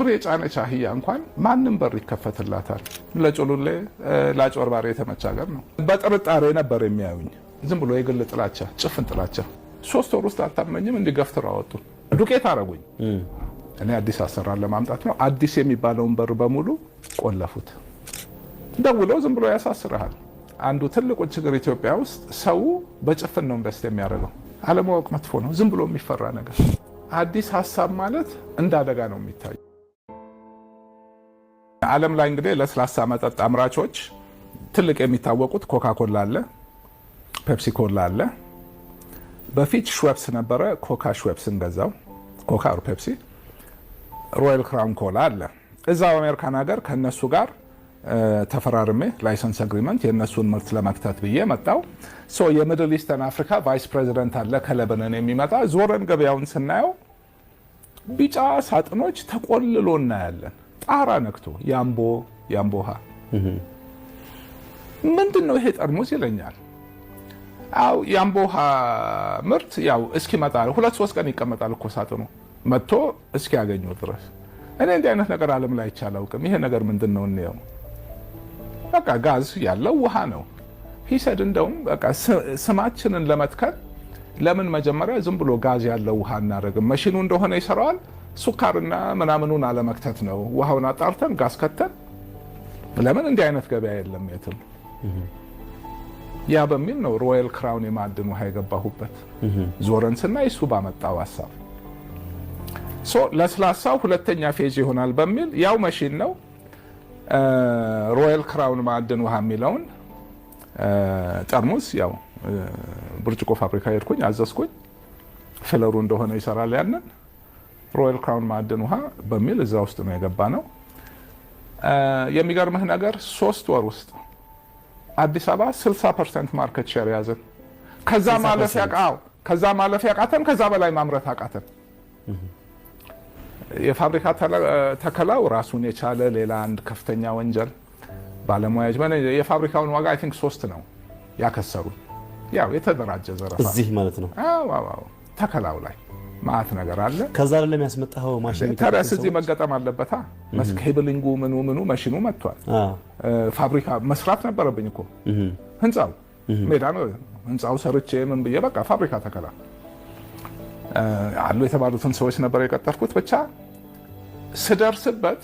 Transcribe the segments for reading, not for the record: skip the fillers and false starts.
ጥሬ የጫነች አህያ እንኳን ማንም በር ይከፈትላታል። ለጮሉሌ ለአጭበርባሪ የተመቸ ሀገር ነው። በጥርጣሬ ነበር የሚያዩኝ። ዝም ብሎ የግል ጥላቻ፣ ጭፍን ጥላቻ። 3 ወር ውስጥ አታመኝም፣ እንዲገፍትረው አወጡ። ዱቄት አረጉኝ። እኔ አዲስ አሰራር ለማምጣት ነው። አዲስ የሚባለውን በር በሙሉ ቆለፉት። ደውለው ዝም ብሎ ያሳስርሃል። አንዱ ትልቁ ችግር ኢትዮጵያ ውስጥ ሰው በጭፍን ነው invest የሚያደርገው። አለማወቅ መጥፎ ነው። ዝም ብሎ የሚፈራ ነገር። አዲስ ሀሳብ ማለት እንደ አደጋ ነው የሚታየው። ዓለም ላይ እንግዲህ ለስላሳ መጠጥ አምራቾች ትልቅ የሚታወቁት ኮካ ኮላ አለ፣ ፔፕሲ ኮላ አለ። በፊት ሽዌፕስ ነበረ። ኮካ ሽዌፕስን ገዛው። ኮካ or ፔፕሲ። ሮያል ክራውን ኮላ አለ። እዛው አሜሪካን ሀገር ከነሱ ጋር ተፈራርሜ license agreement የእነሱን ምርት ለመክተት ብዬ መጣው። So የ Middle East and Africa vice president አለ ከለበነን የሚመጣ። ዞረን ገበያውን ስናየው ቢጫ ሳጥኖች ተቆልሎ እናያለን። ጣራ ነክቶ የአምቦ ውሃ። ምንድን ነው ይሄ ጠርሙስ ይለኛል። አው የአምቦ ውሃ ምርት ያው እስኪመጣ 2-3 ቀን ይቀመጣል እኮ ሳጥኑ መጥቶ እስኪያገኘው ድረስ። እኔ እንዲህ አይነት ነገር ዓለም ላይ አይቼ አላውቅም። ይሄ ነገር ምንድን ነው እንየው። በቃ ጋዝ ያለው ውሃ ነው። He said እንደውም በቃ ስማችንን ለመትከል ለምን መጀመሪያ ዝም ብሎ ጋዝ ያለው ውሃ እናደርግም? መሽኑ እንደሆነ ይሰራዋል። ሱካርና ምናምኑን አለመክተት ነው። ውሃውን አጣርተን ጋዝ ከተን ለምን እንዲህ አይነት ገበያ የለም የትም። ያ በሚል ነው ሮያል ክራውን የማዕድን ውሃ የገባሁበት። ዞረን ስናይ እሱ ባመጣው ሀሳብ so ለስላሳው ሁለተኛ phase ይሆናል በሚል ያው መሽን ነው፣ ሮያል ክራውን ማዕድን ውሃ የሚለውን ጠርሙስ ያው ብርጭቆ ፋብሪካ ሄድኩኝ፣ አዘዝኩኝ። Filler ኡ እንደሆነ ይሰራል። ያንን ሮያል ክራውን ማዕድን ውሃ በሚል እዛ ውስጥ ነው የገባነው። የሚገርምህ ነገር 3 ወር ውስጥ አዲስ አበባ 60% market share ያዝን። ከዛ ማለፍ ያቃተን፣ ከዛ በላይ ማምረት አቃተን። የፋብሪካ ተከላው ራሱን የቻለ ሌላ አንድ ከፍተኛ ወንጀል። ባለሙያዎች የፋብሪካውን ዋጋ I think ሶስት ነው ያከሰሩ። ያው የተደራጀ ዘረፋ። እዚህ ማለት ነው። አዎ፣ ተከላው ላይ ማአት ነገር አለ። ከዛ አይደለም ያስመጣኸው ማሽን? ታዲያስ እዚህ መገጠም አለበታ። Cabling ኡ ምኑ ምኑ መሽኑ መጥቷል። ፋብሪካ መስራት ነበረብኝ እኮ። ህንፃው ሜዳ ነው። ህንፃው ሰርቼ ምን ብዬ በቃ ፋብሪካ ተከላ አሉ የተባሉትን ሰዎች ነበር የቀጠርኩት። ብቻ ስደርስበት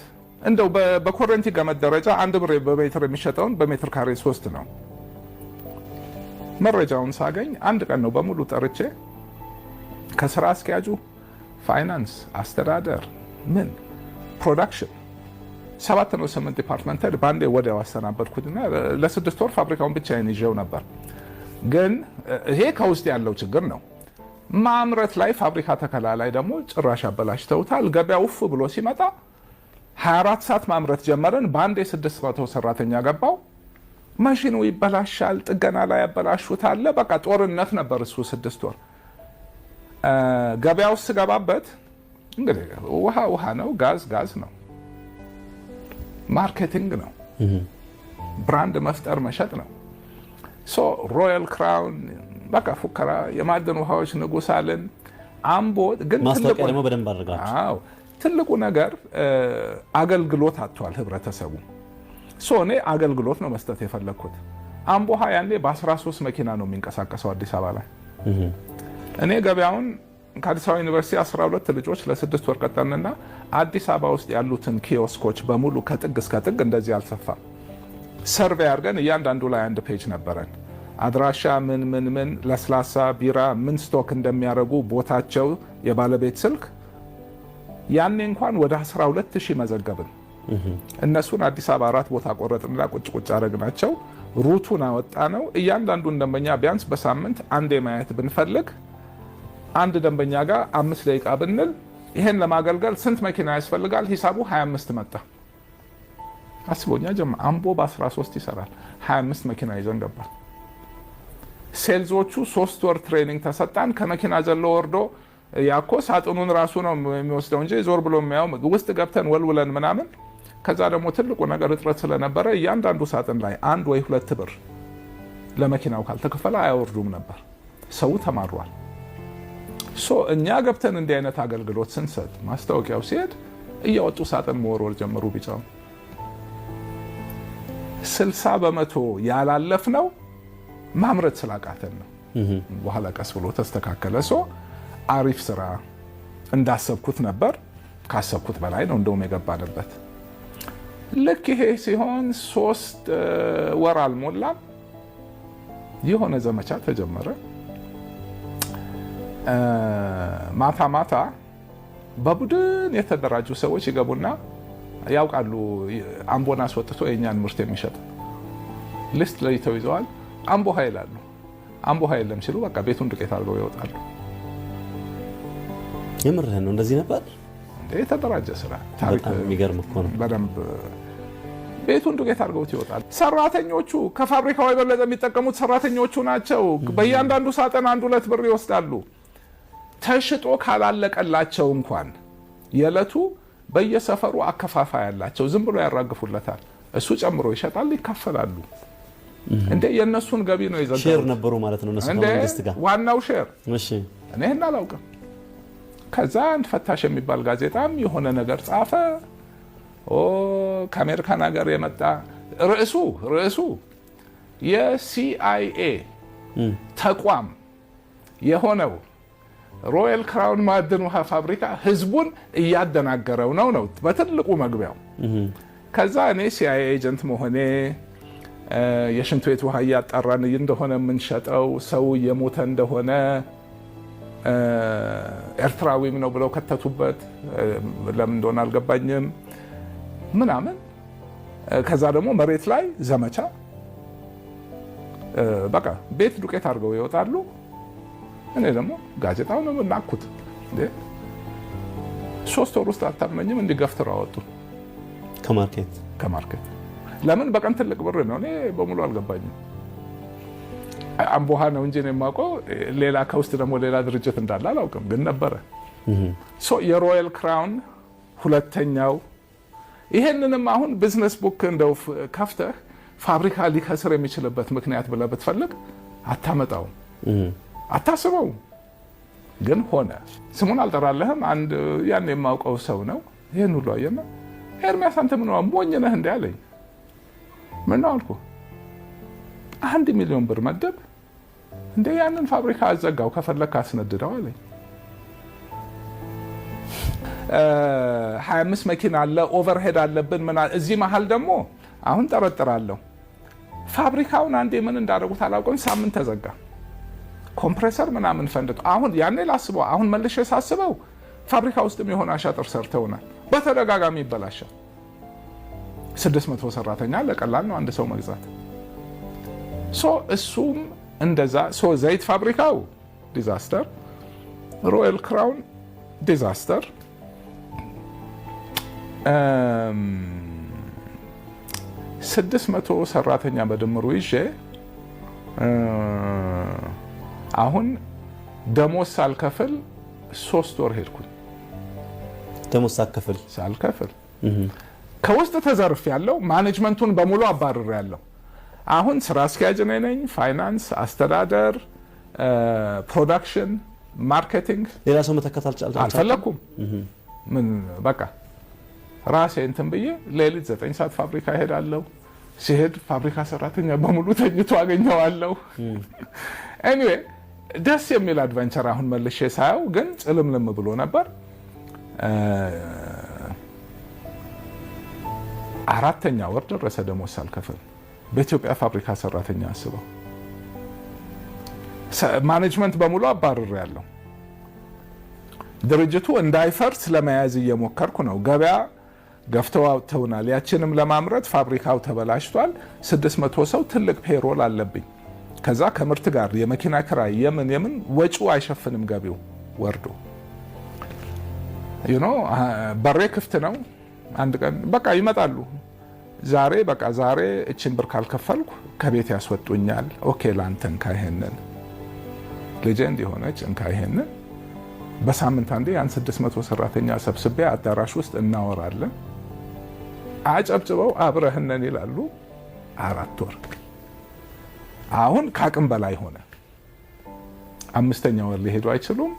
እንደው በኮረንቲ ገመድ ደረጃ 1 ብር በሜትር የሚሸጠውን በሜትር ካሬ ሶስት ነው። መረጃውን ሳገኝ አንድ ቀን ነው በሙሉ ጠርቼ ከስራ አስኪያጁ፣ ፋይናንስ፣ አስተዳደር፣ ምን production፣ ሰባት ነው ስምንት department በአንዴ ወዲያው አሰናበትኩትና ለ6 ወር ፋብሪካውን ብቻዬን ይዤው ነበር። ግን ይሄ ከውስጥ ያለው ችግር ነው። ማምረት ላይ ፋብሪካ ተከላ ላይ ደግሞ ጭራሽ አበላሽተውታል። ገበያው ውፍ ብሎ ሲመጣ 24 ሰዓት ማምረት ጀመርን። በአንዴ 600 ሰራተኛ ገባው። ማሽኑ ይበላሻል፣ ጥገና ላይ ያበላሹታል። በቃ ጦርነት ነበር እሱ 6 ወር። ገበያ ውስጥ ስገባበት እንግዲህ ውሃ ውሃ ነው፣ ጋዝ ጋዝ ነው፣ marketing ነው፣ brand መፍጠር መሸጥ ነው። So ሮያል ክራውን በቃ ፉከራ፣ የማዕድን ውሃዎች ንጉስ አልን። አምቦ ግን ማስታወቂያ ደግሞ በደንብ አድርጋችሁ። አዎ፣ ትልቁ ነገር አገልግሎት አጥቷል ህብረተሰቡ። So እኔ አገልግሎት ነው መስጠት የፈለግኩት። አምቦ ውሃ ያኔ በ13 መኪና ነው የሚንቀሳቀሰው አዲስ አበባ ላይ። እኔ ገበያውን ከአዲስ አበባ ዩኒቨርሲቲ 12 ልጆች ለ6 ወር ቀጠርንና አዲስ አበባ ውስጥ ያሉትን ኪዮስኮች በሙሉ ከጥግ እስከ ጥግ እንደዚህ አልሰፋም። Survey አድርገን እያንዳንዱ ላይ አንድ page ነበረን። አድራሻ፣ ምን ምን ምን፣ ለስላሳ፣ ቢራ ምን stock እንደሚያደርጉ፣ ቦታቸው፣ የባለቤት ስልክ። ያኔ እንኳን ወደ 12 ሺህ መዘገብን። እነሱን አዲስ አበባ አራት ቦታ ቆረጥንና ቁጭ ቁጭ አረግናቸው። Route ኡን አወጣነው። እያንዳንዱን ደንበኛ ቢያንስ በሳምንት አንዴ ማየት ብንፈልግ፣ አንድ ደንበኛ ጋር 5 ደቂቃ ብንል ይሄን ለማገልገል ስንት መኪና ያስፈልጋል? ሂሳቡ 25 መጣ። አስቦኛ ጀማ አምቦ በ13 ይሰራል። 25 መኪና ይዘን ገባል። Sales ኦቹ 3 ወር training ተሰጣን። ከመኪና ዘሎ ወርዶ ያኮ ሳጥኑን ራሱ ነው የሚወስደው እንጂ ዞር ብሎ የሚያው ውስጥ ገብተን ወልውለን ምናምን። ከዛ ደግሞ ትልቁ ነገር እጥረት ስለነበረ እያንዳንዱ ሳጥን ላይ 1 ወይ 2 ብር ለመኪናው ካልተከፈለ አያወርዱም ነበር። ሰው ተማሯል። So እኛ ገብተን እንዲህ አይነት አገልግሎት ስንሰጥ ማስታወቂያው ሲሄድ እያወጡ ሳጥን መወርወር ጀመሩ። ቢጫው 60% ያላለፍነው ማምረት ስላቃተን ነው። በኋላ ቀስ ብሎ ተስተካከለ። So አሪፍ ስራ እንዳሰብኩት ነበር። ካሰብኩት በላይ ነው እንደውም የገባንበት። ልክ ይሄ ሲሆን 3 ወር አልሞላም የሆነ ዘመቻ ተጀመረ። ማታ ማታ በቡድን የተደራጁ ሰዎች ይገቡና ያውቃሉ፣ አምቦን አስወጥቶ የእኛን ምርት የሚሸጥ list ለይተው ይዘዋል። አምቦ ውሃ ይላሉ። አምቦ ውሃ የለም ሲሉ በቃ ቤቱን ዱቄት አድርገው ይወጣሉ። የምርህን ነው? እንደዚህ ነበር? የተደራጀ ስራ። በጣም የሚገርም እኮ ነው። በደንብ ቤቱን ዱቄት አድርገውት ይወጣል። ሰራተኞቹ ከፋብሪካው የበለጠ የሚጠቀሙት ሰራተኞቹ ናቸው። በእያንዳንዱ ሳጥን አንድ ሁለት ብር ይወስዳሉ። ተሽጦ ካላለቀላቸው እንኳን የዕለቱ በየሰፈሩ አከፋፋይ ያላቸው ዝም ብሎ ያራግፉለታል። እሱ ጨምሮ ይሸጣል፣ ይካፈላሉ። እንዴ የእነሱን ገቢ ነው የዘጋሁት። Share ነበሩ ማለት ነው እነሱ እንዴ ከመንግስት ጋር። ዋናው share። እኔ ይህን አላውቅም። ከዛ አንድ ፈታሽ የሚባል ጋዜጣም የሆነ ነገር ጻፈ። ኦ ከአሜሪካን ሀገር የመጣ ርዕሱ የ CIA ተቋም የሆነው ሮያል ክራውን ማዕድን ውሃ ፋብሪካ ህዝቡን እያደናገረው ነው ነው በትልቁ መግቢያው። ከዛ እኔ CIA agent መሆኔ፣ የሽንት ቤት ውሃ እያጣራን እንደሆነ የምንሸጠው፣ ሰው እየሞተ እንደሆነ፣ ኤርትራዊም ነው ብለው ከተቱበት። ለምን እንደሆነ አልገባኝም ምናምን። ከዛ ደግሞ መሬት ላይ ዘመቻ፣ በቃ ቤት ዱቄት አድርገው ይወጣሉ። እኔ ደግሞ ጋዜጣውን ናኩት። 3 ወር ውስጥ አታመኝም፣ እንዲገፍትረው አወጡ። ከ market። ከ market። ለምን? በቀን ትልቅ ብር ነው። እኔ በሙሉ አልገባኝም። አምቦሃ ነው እንጂ እኔ የማውቀው ሌላ ከውስጥ ደግሞ ሌላ ድርጅት እንዳለ አላውቅም፣ ግን ነበረ። So የሮያል ክራውን ሁለተኛው። ይሄንንም አሁን business book እንደው ከፍተህ ፋብሪካ ሊከስር የሚችልበት ምክንያት ብለህ ብትፈልግ አታመጣውም፣ አታስበውም። ግን ሆነ። ስሙን አልጠራለህም። አንድ ያን የማውቀው ሰው ነው። ይህን ሁሉ አየና "ኤርሚያስ፣ አንተ ምን ሞኝ ነህ እንዲ?" አለኝ። "ምን ነው?" አልኩ። "1 ሚሊዮን ብር መደብ እንደ ያንን ፋብሪካ አዘጋው፣ ከፈለግክ አስነድደው" አለኝ። 25 መኪና አለ፣ overhead አለብን። ምን እዚህ መሀል ደግሞ አሁን ጠረጥራለሁ ፋብሪካውን አንዴ ምን እንዳደረጉት አላውቅም። ሳምንት ተዘጋ። Compressor ምናምን ፈንድቶ፣ አሁን ያኔ ላስበው፣ አሁን መልሼ ሳስበው ፋብሪካ ውስጥም የሆነ አሻጥር ሰርተውናል። በተደጋጋሚ ይበላሻል። 600 ሰራተኛ ለቀላል ነው አንድ ሰው መግዛት። So እሱም እንደዛ፣ so ዘይት ፋብሪካው disaster፣ ሮያል ክራውን disaster፣ 600 ሰራተኛ በድምሩ ይዤ አሁን ደሞዝ ሳልከፍል 3 ወር ሄድኩኝ። ደሞዝ ሳትከፍል? ሳልከፍል። ከውስጥ ተዘርፍ ያለው management ኡን በሙሉ አባርር ያለው። አሁን ስራ አስኪያጅ እኔ ነኝ። ፋይናንስ፣ አስተዳደር፣ production፣ marketing። ሌላ ሰው መተካት አልቻልኩም? አልፈለኩም። ምን በቃ ራሴ እንትን ብዬ ሌሊት 9 ሰዓት ፋብሪካ እሄዳለሁ። ሲሄድ ፋብሪካ ሰራተኛ በሙሉ ተኝቶ አገኘዋለሁ። Anyway ደስ የሚል adventure አሁን መልሼ ሳየው ግን ጭልምልም ብሎ ነበር። አራተኛ ወር ደረሰ ደሞዝ ሳልከፍል። በኢትዮጵያ ፋብሪካ ሰራተኛ አስበው፣ management በሙሉ አባርሬ ያለው፣ ድርጅቱ እንዳይፈርስ ለመያዝ እየሞከርኩ ነው። ገበያ ገፍተው አውጥተውናል። ያችንም ለማምረት ፋብሪካው ተበላሽቷል። 600 ሰው ትልቅ payroll አለብኝ። ከዛ ከምርት ጋር የመኪና ክራይ የምን የምን ወጪው አይሸፍንም። ገቢው ወርዶ በሬ ክፍት ነው። አንድ ቀን በቃ ይመጣሉ። ዛሬ በቃ ዛሬ እችን ብር ካልከፈልኩ ከቤት ያስወጡኛል። Okay ላንተ እንካ ይሄንን፣ ልጄ እንዲሆነች እንካ ይሄንን። በሳምንት አንዴ ያን 600 ሰራተኛ ሰብስቤ አዳራሽ ውስጥ እናወራለን። አጨብጭበው አብረህነን ይላሉ። 4 ወር አሁን ከአቅም በላይ ሆነ። አምስተኛ ወር ሊሄዱ አይችሉም።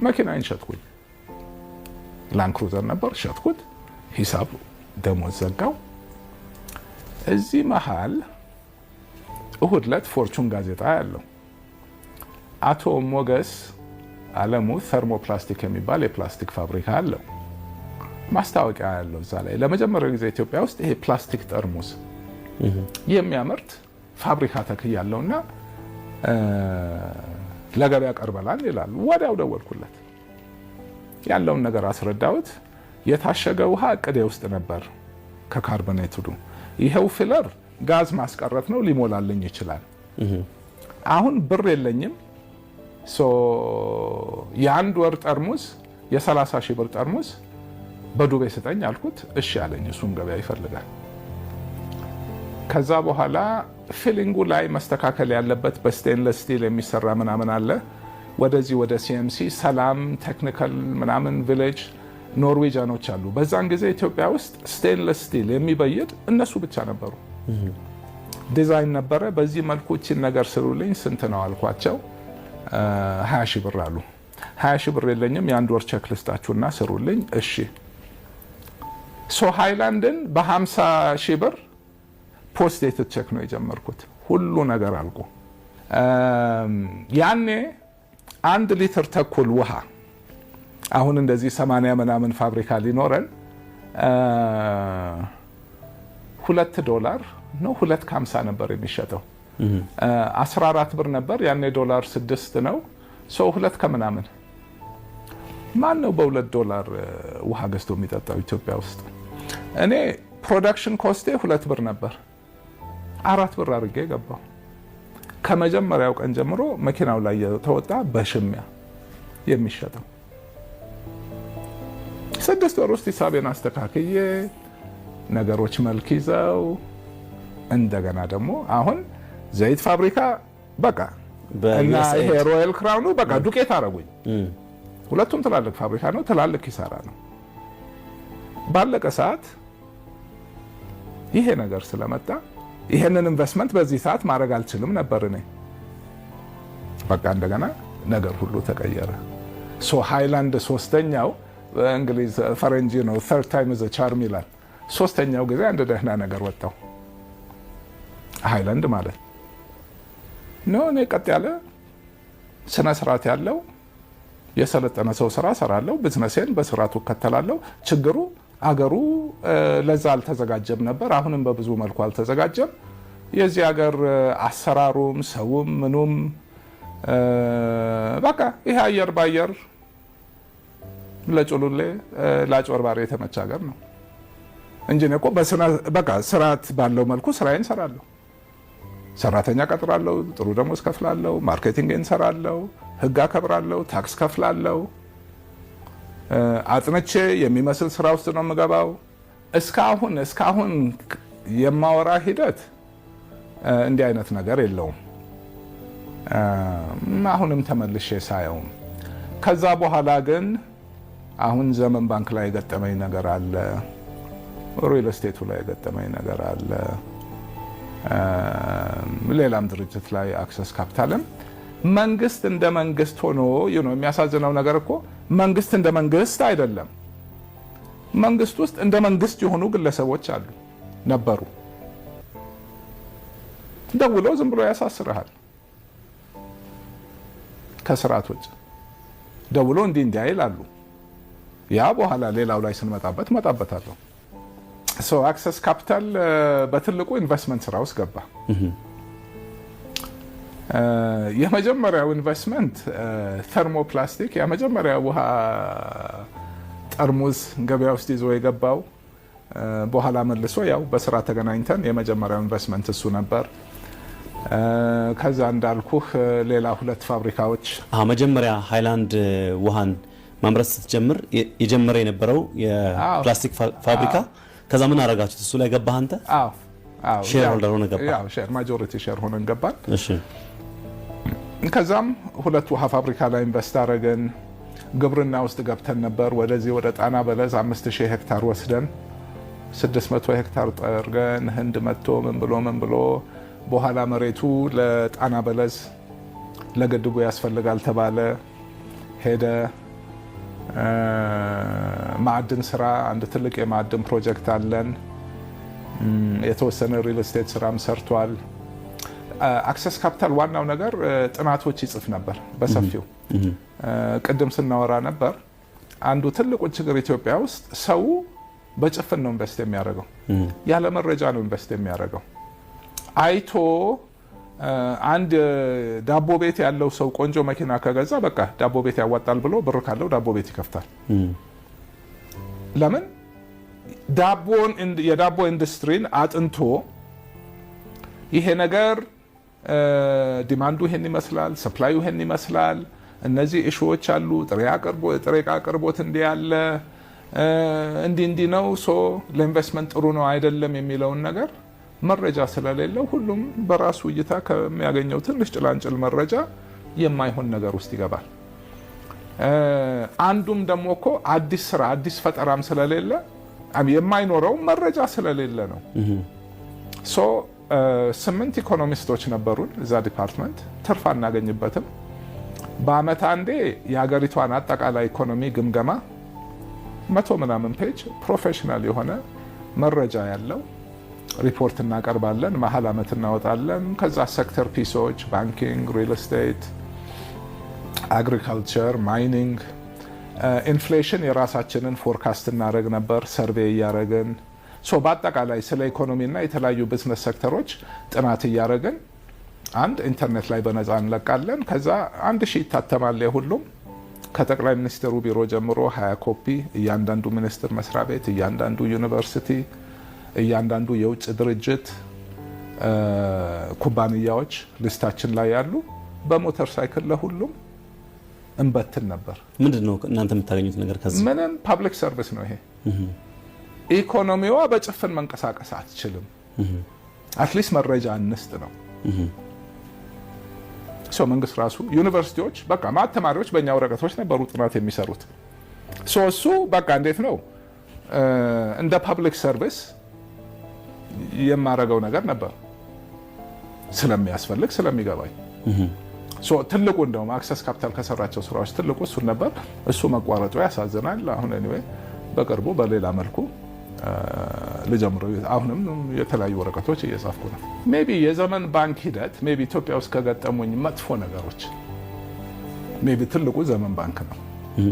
መኪናዬን ሸጥኩኝ። ላንድ ክሩዘር ነበር፣ ሸጥኩት። ሂሳብ ደሞዝ ዘጋው። እዚህ መሀል እሁድ ዕለት Fortune ጋዜጣ ያለው አቶ ሞገስ አለሙ Thermoplastic የሚባል የፕላስቲክ ፋብሪካ አለው። ማስታወቂያ ያለው እዛ ላይ ለመጀመሪያ ጊዜ ኢትዮጵያ ውስጥ ይሄ ፕላስቲክ ጠርሙስ የሚያመርት ፋብሪካ ተክያለውና ለገበያ ቀርበላል ይላል። ወዲያው ደወልኩለት፣ ያለውን ነገር አስረዳሁት። የታሸገ ውሃ እቅዴ ውስጥ ነበር ከ carbonated ኡ ይሄው filler ጋዝ ማስቀረት ነው፣ ሊሞላልኝ ይችላል። አሁን ብር የለኝም። የአንድ ወር ጠርሙስ የ30 ሺህ ብር ጠርሙስ በዱቤ ስጠኝ አልኩት። እሺ አለኝ። እሱም ገበያ ይፈልጋል። ከዛ በኋላ filling ኡ ላይ መስተካከል ያለበት በ stainless steel የሚሰራ ምናምን አለ። ወደዚህ ወደ ሲኤምሲ ሰላም technical ምናምን village ኖርዌጃኖች አሉ። በዛን ጊዜ ኢትዮጵያ ውስጥ stainless steel የሚበይድ እነሱ ብቻ ነበሩ። ዲዛይን ነበረ። በዚህ መልኩ እቺን ነገር ስሩልኝ፣ ስንት ነው አልኳቸው። 20 ሺህ ብር አሉ። 20 ሺህ ብር የለኝም፣ የአንድ ወር ቼክ ልስጣችሁና ስሩልኝ። እሺ፣ so ሃይላንድን በ50 ሺህ ብር post dated check ነው የጀመርኩት። ሁሉ ነገር አልቆ ያኔ 1.5 ሊትር ውሃ፣ አሁን እንደዚህ 80 ምናምን ፋብሪካ ሊኖረን፣ $2 ነው 2.50 ነበር የሚሸጠው። 14 ብር ነበር ያኔ፣ ዶላር 6 ነው፣ so ሁለት ከምናምን። ማን ነው በ2 ዶላር ውሃ ገዝቶ የሚጠጣው ኢትዮጵያ ውስጥ? እኔ production cost ኤ 2 ብር ነበር፣ 4 ብር አድርጌ ገባው። ከመጀመሪያው ቀን ጀምሮ መኪናው ላይ የተወጣ በሽሚያ የሚሸጠው 6 ወር ውስጥ ሂሳቤን አስተካክዬ ነገሮች መልክ ይዘው እንደገና ደግሞ አሁን ዘይት ፋብሪካ በቃ እና ይሄ Royal Crown ኡ በቃ ዱቄት አረጉኝ። ሁለቱም ትላልቅ ፋብሪካ ነው፣ ትላልቅ ኪሳራ ነው። ባለቀ ሰዓት ይሄ ነገር ስለመጣ ይሄንን ኢንቨስትመንት በዚህ ሰዓት ማድረግ አልችልም ነበር እኔ። በቃ እንደገና ነገር ሁሉ ተቀየረ። So ሃይላንድ ሶስተኛው፣ እንግሊዝ ፈረንጂ ነው third time is a charm ይላል። ሶስተኛው ጊዜ አንድ ደህና ነገር ወጣው ሃይላንድ ማለት ነው። እኔ ቀጥ ያለ ስነ ስርዓት ያለው የሰለጠነ ሰው ስራ ሰራለሁ። ቢዝነሴን በስርዓቱ እከተላለሁ። ችግሩ አገሩ ለዛ አልተዘጋጀም ነበር። አሁንም በብዙ መልኩ አልተዘጋጀም። የዚህ ሀገር አሰራሩም ሰውም ምኑም በቃ ይሄ አየር ባየር ለጩሉሌ ለአጭበርባሪ የተመቸ ሀገር ነው እንጂ እኔ እኮ በቃ ስርዓት ባለው መልኩ ስራዬን እሰራለሁ። ሰራተኛ ቀጥራለሁ፣ ጥሩ ደሞዝ ከፍላለሁ፣ marketing እንሰራለሁ፣ ህግ አከብራለሁ፣ tax ከፍላለሁ። አጥንቼ የሚመስል ስራ ውስጥ ነው የምገባው። እስካሁን የማወራ ሂደት እንዲህ አይነት ነገር የለውም። አሁንም ተመልሼ ሳየውም ከዛ በኋላ ግን አሁን ዘመን ባንክ ላይ የገጠመኝ ነገር አለ። Real estate ኡ ላይ የገጠመኝ ነገር አለ። ሌላም ድርጅት ላይ Access Capital ም መንግስት እንደ መንግስት ሆኖ፣ የሚያሳዝነው ነገር እኮ መንግስት እንደ መንግስት አይደለም። መንግስት ውስጥ እንደ መንግስት የሆኑ ግለሰቦች አሉ ነበሩ። ደውለው ዝም ብሎ ያሳስርሃል። ከስርዓት ውጭ ደውሎ እንዲህ እንዲያ ይላሉ። ያ በኋላ ሌላው ላይ ስንመጣበት እመጣበታለሁ። So Access Capital በትልቁ ኢንቨስትመንት ስራ ውስጥ ገባ። የመጀመሪያው ኢንቨስትመንት thermoplastic፣ የመጀመሪያው ውሃ ጠርሙስ ገበያ ውስጥ ይዞ የገባው፣ በኋላ መልሶ ያው በስራ ተገናኝተን የመጀመሪያው ኢንቨስትመንት እሱ ነበር። ከዛ እንዳልኩህ ሌላ ሁለት ፋብሪካዎች። መጀመሪያ ሃይላንድ ውሃን ማምረት ስትጀምር የጀመረ የነበረው የፕላስቲክ ፋብሪካ ከዛ ምን አረጋችሁት? እሱ ላይ ገባህ አንተ? አዎ። Shareholder ሆነ ገባ። Share majority share ሆነን ገባን። ከዛም ሁለት ውሃ ፋብሪካ ላይ invest አረግን። ግብርና ውስጥ ገብተን ነበር። ወደዚህ ወደ ጣና በለስ 5000 ሄክታር ወስደን 600 ሄክታር ጠርገን ህንድ መጥቶ ምን ብሎ ምን ብሎ በኋላ መሬቱ ለጣና በለስ ለግድቡ ያስፈልጋል ተባለ። ሄደ። ማዕድን ስራ፣ አንድ ትልቅ የማዕድን ፕሮጀክት አለን። የተወሰነ real estate ስራም ሰርቷል። Access Capital ዋናው ነገር ጥናቶች ይጽፍ ነበር በሰፊው። ቅድም ስናወራ ነበር። አንዱ ትልቁ ችግር ኢትዮጵያ ውስጥ ሰው በጭፍን ነው invest የሚያደርገው፣ ያለ መረጃ ነው invest የሚያደርገው። አይቶ አንድ ዳቦ ቤት ያለው ሰው ቆንጆ መኪና ከገዛ በቃ ዳቦ ቤት ያዋጣል ብሎ ብር ካለው ዳቦ ቤት ይከፍታል። ለምን የዳቦ ኢንዱስትሪን አጥንቶ ይሄ ነገር demand ኡ ይሄን ይመስላል፣ supply ኡ ይሄን ይመስላል፣ እነዚህ issue ዎች አሉ፣ ጥሬ ዕቃ አቅርቦት እንዲህ ያለ እንዲህ እንዲህ ነው፣ so ለ investment ጥሩ ነው አይደለም የሚለውን ነገር መረጃ ስለሌለው ሁሉም በራሱ እይታ ከሚያገኘው ትንሽ ጭላንጭል መረጃ የማይሆን ነገር ውስጥ ይገባል። አንዱም ደግሞ እኮ አዲስ ስራ አዲስ ፈጠራም ስለሌለ የማይኖረው መረጃ ስለሌለ ነው። So 8 ኢኮኖሚስቶች ነበሩን እዛ department። ትርፍ አናገኝበትም። በአመት አንዴ የሀገሪቷን አጠቃላይ ኢኮኖሚ ግምገማ 100 ምናምን page professional የሆነ መረጃ ያለው ሪፖርት እናቀርባለን። መሀል አመት እናወጣለን። ከዛ sector piece ኦች banking፣ real estate፣ agriculture፣ mining፣ inflation የራሳችንን forecast እናደረግ ነበር survey እያደረግን። So በአጠቃላይ ስለ ኢኮኖሚና የተለያዩ business sector ኦች ጥናት እያደረግን አንድ ኢንተርኔት ላይ በነፃ እንለቃለን። ከዛ 1000 ይታተማል። የሁሉም ከጠቅላይ ሚኒስትሩ ቢሮ ጀምሮ 20 ኮፒ እያንዳንዱ ሚኒስትር መስሪያ ቤት፣ እያንዳንዱ ዩኒቨርሲቲ፣ እያንዳንዱ የውጭ ድርጅት ኩባንያዎች list ኣችን ላይ ያሉ በሞተር ሳይክል ለሁሉም እንበትን ነበር። ምንድን ነው እናንተ የምታገኙት ነገር ከዚህ? ምንም፣ public service ነው ይሄ። ኢኮኖሚዋ በጭፍን መንቀሳቀስ አትችልም። At least መረጃ እንስጥ ነው። So መንግስት ራሱ፣ ዩኒቨርሲቲዎች፣ በቃ ማት ተማሪዎች በእኛ ወረቀቶች ነበሩ ጥናት የሚሰሩት። So እሱ በቃ እንዴት ነው እንደ public service የማረገው ነገር ነበር ስለሚያስፈልግ ስለሚገባኝ። ትልቁ እንደውም Access Capital ከሰራቸው ስራዎች ትልቁ እሱን ነበር። እሱ መቋረጡ ያሳዝናል። አሁን anyway በቅርቡ በሌላ መልኩ ልጀምረው። አሁንም የተለያዩ ወረቀቶች እየጻፍኩ ነው። Maybe የዘመን ባንክ ሂደት maybe ኢትዮጵያ ውስጥ ከገጠሙኝ መጥፎ ነገሮች maybe ትልቁ ዘመን ባንክ ነው።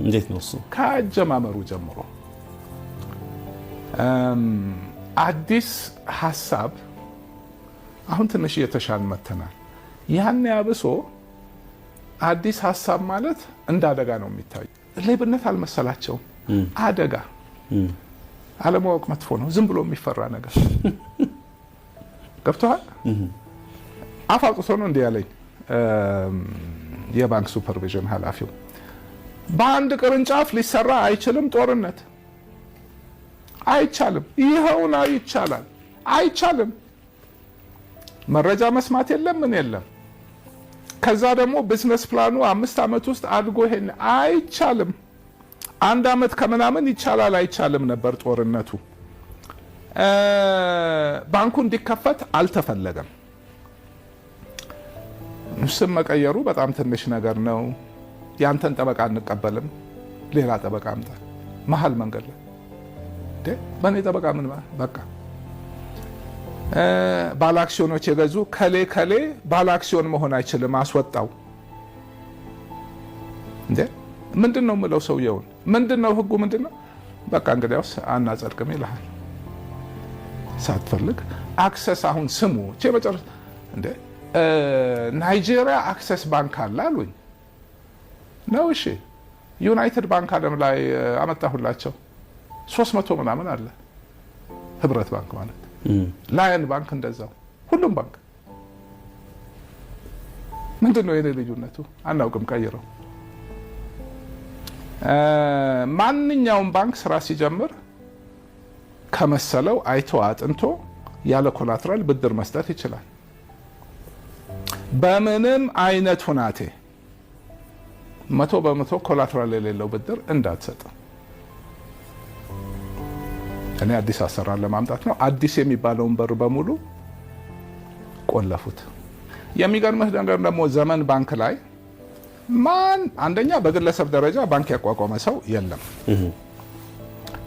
እንዴት ነው እሱ? ከአጀማመሩ ጀምሮ አዲስ ሀሳብ፣ አሁን ትንሽ እየተሻለ መተናል። ያን ያብሶ አዲስ ሀሳብ ማለት እንደ አደጋ ነው የሚታዩ። ሌብነት አልመሰላቸውም። አደጋ፣ አለማወቅ መጥፎ ነው። ዝም ብሎ የሚፈራ ነገር ገብቶሃል። አፍ አውጥቶ ነው እንዲህ ያለኝ የባንክ supervision ኃላፊው። በአንድ ቅርንጫፍ ሊሰራ አይችልም፣ ጦርነት አይቻልም። ይኸውና ይቻላል፣ አይቻልም። መረጃ መስማት የለም፣ ምን የለም። ከዛ ደግሞ business plan ኡ 5 ዓመት ውስጥ አድጎ ይሄን አይቻልም። አንድ አመት ከምናምን ይቻላል አይቻልም ነበር ጦርነቱ። ባንኩ እንዲከፈት አልተፈለገም። ስም መቀየሩ በጣም ትንሽ ነገር ነው። ያንተን ጠበቃ አንቀበልም፣ ሌላ ጠበቃ አምጣ። መሀል መንገድ ላይ በእኔ ጠበቃ ምን በቃ ባለ አክሲዮኖች የገዙ ከሌ ከሌ ባለ አክሲዮን መሆን አይችልም፣ አስወጣው። እንዴ ምንድን ነው የምለው ሰውየውን? ምንድን ነው ህጉ? ምንድን ነው? በቃ እንግዲያውስ አናጸድቅም ይልሃል። ሳትፈልግ Access አሁን ስሙ መጨረሻ እንዴ ናይጄሪያ Access Bank አለ አሉኝ። ነው እሺ። United Bank ዓለም ላይ አመጣሁላቸው። 300 ምናምን አለ። ህብረት ባንክ ማለት፣ Lion Bank እንደዛው፣ ሁሉም ባንክ። ምንድን ነው የኔ ልዩነቱ? አናውቅም። ቀይረው ማንኛውም ባንክ ስራ ሲጀምር ከመሰለው አይቶ አጥንቶ ያለ collateral ብድር መስጠት ይችላል። በምንም አይነት ሁናቴ 100% collateral የሌለው ብድር እንዳትሰጥ። እኔ አዲስ አሰራር ለማምጣት ነው። አዲስ የሚባለውን በር በሙሉ ቆለፉት። የሚገርምህ ነገር ደግሞ ዘመን ባንክ ላይ ማን አንደኛ በግለሰብ ደረጃ ባንክ ያቋቋመ ሰው የለም።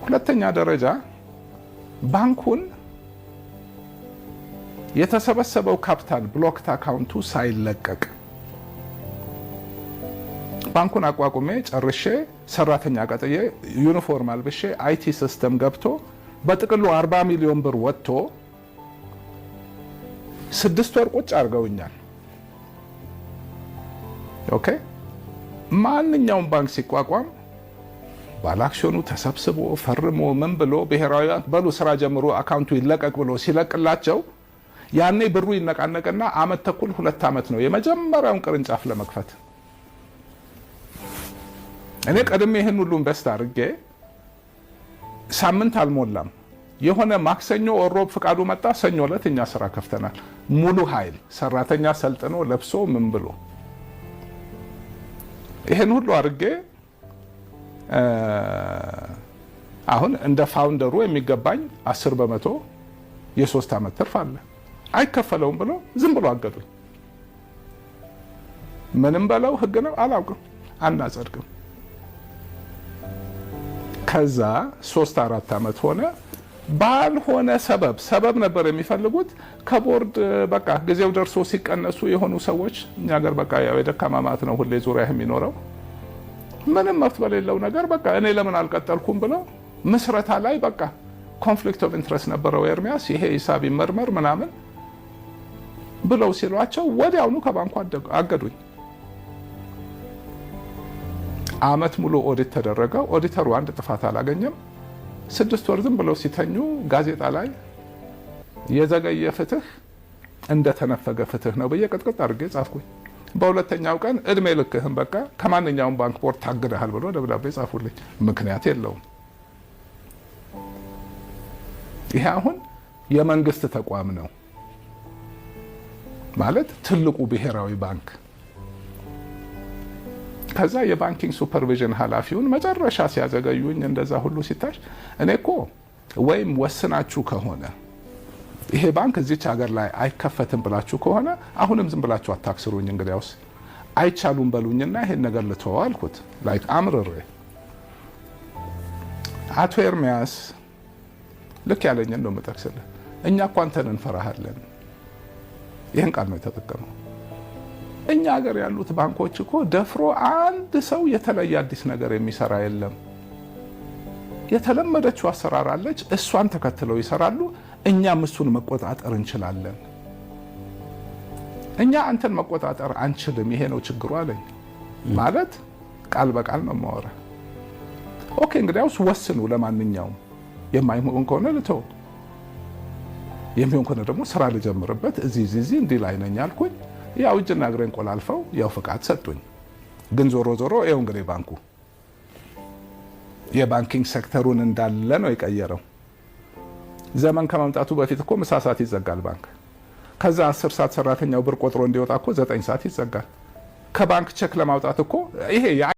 ሁለተኛ ደረጃ ባንኩን የተሰበሰበው ካፒታል blocked account ኡ ሳይለቀቅ ባንኩን አቋቁሜ ጨርሼ፣ ሰራተኛ ቀጥሬ፣ ዩኒፎርም አልብሼ፣ IT system ገብቶ፣ በጥቅሉ 40 ሚሊዮን ብር ወጥቶ 6 ወር ቁጭ አድርገውኛል። Okay፣ ማንኛውም ባንክ ሲቋቋም ባለአክሲዮኑ ተሰብስቦ ፈርሞ ምን ብሎ ብሔራዊ ባንክ በሉ ስራ ጀምሮ account ኡ ይለቀቅ ብሎ ሲለቅላቸው ያኔ ብሩ ይነቃነቅና አመት ተኩል 2 ዓመት ነው የመጀመሪያውን ቅርንጫፍ ለመክፈት። እኔ ቀድሜ ይህን ሁሉ invest አድርጌ ሳምንት አልሞላም፣ የሆነ ማክሰኞ ሮብ ፍቃዱ መጣ። ሰኞ ዕለት እኛ ስራ ከፍተናል። ሙሉ ኃይል ሰራተኛ ሰልጥኖ ለብሶ ምን ብሎ ይሄን ሁሉ አድርጌ አሁን እንደ founder ኡ የሚገባኝ 10% የ3 ዓመት ትርፍ አለ። አይከፈለውም ብሎ ዝም ብሎ አገዱኝ። ምንም በለው ህግ ነው አላውቅም፣ አናጸድቅም። ከዛ 3-4 ዓመት ሆነ። ባልሆነ ሰበብ ሰበብ ነበር የሚፈልጉት ከቦርድ በቃ ጊዜው ደርሶ ሲቀነሱ የሆኑ ሰዎች፣ እኛ ሀገር በቃ ያው የደካማ ማት ነው ሁሌ ዙሪያ የሚኖረው፣ ምንም መብት በሌለው ነገር በቃ እኔ ለምን አልቀጠልኩም ብለው ምስረታ ላይ በቃ conflict of interest ነበረው ኤርሚያስ፣ ይሄ ሂሳብ ይመርመር ምናምን ብለው ሲሏቸው ወዲያውኑ ከባንኩ አገዱኝ። አመት ሙሉ ኦዲት ተደረገ። ኦዲተሩ አንድ ጥፋት አላገኘም። 6 ወር ዝም ብለው ሲተኙ ጋዜጣ ላይ የዘገየ ፍትህ እንደተነፈገ ፍትህ ነው ብዬ ቅጥቅጥ አድርጌ ጻፍኩኝ። በሁለተኛው ቀን እድሜ ልክህን በቃ ከማንኛውም ባንክ ቦርድ ታግደሃል ብሎ ደብዳቤ ጻፉልኝ። ምክንያት የለውም። ይሄ አሁን የመንግስት ተቋም ነው ማለት ትልቁ ብሔራዊ ባንክ። ከዛ የ banking supervision ኃላፊውን መጨረሻ ሲያዘገዩኝ እንደዛ ሁሉ ሲታሽ እኔ እኮ ወይም ወስናችሁ ከሆነ ይሄ ባንክ እዚች ሀገር ላይ አይከፈትም ብላችሁ ከሆነ አሁንም ዝም ብላችሁ አታክስሩኝ፣ እንግዲያውስ አይቻሉም በሉኝና ይሄን ነገር ልተወው አልኩት። Like አምርሬ። አቶ ኤርሚያስ ልክ ያለኝን ነው የምጠቅስልህ። እኛ እኮ አንተን እንፈራሃለን። ይህን ቃል ነው የተጠቀመው። እኛ ሀገር ያሉት ባንኮች እኮ ደፍሮ አንድ ሰው የተለየ አዲስ ነገር የሚሰራ የለም። የተለመደችው አሰራር አለች፣ እሷን ተከትለው ይሰራሉ። እኛም እሱን መቆጣጠር እንችላለን። እኛ አንተን መቆጣጠር አንችልም፣ ይሄ ነው ችግሩ አለኝ። ማለት ቃል በቃል ነው የማወራ። Okay፣ እንግዲያውስ ወስኑ። ለማንኛውም የማይሆን ከሆነ ልተው፣ የሚሆን ከሆነ ደግሞ ስራ ልጀምርበት፣ እዚህ እዚህ እዚህ እንዲህ ላይ ነኝ አልኩኝ። ያው እጅና እግሬን ቆላልፈው ያው ፍቃድ ሰጡኝ። ግን ዞሮ ዞሮ ይኸው እንግዲህ ባንኩ የ banking sector ኡን እንዳለ ነው የቀየረው። ዘመን ከመምጣቱ በፊት እኮ ምሳ ሰዓት ይዘጋል ባንክ። ከዛ 10 ሰዓት ሰራተኛው ብር ቆጥሮ እንዲወጣ እኮ 9 ሰዓት ይዘጋል። ከባንክ ቼክ ለማውጣት እኮ ይሄ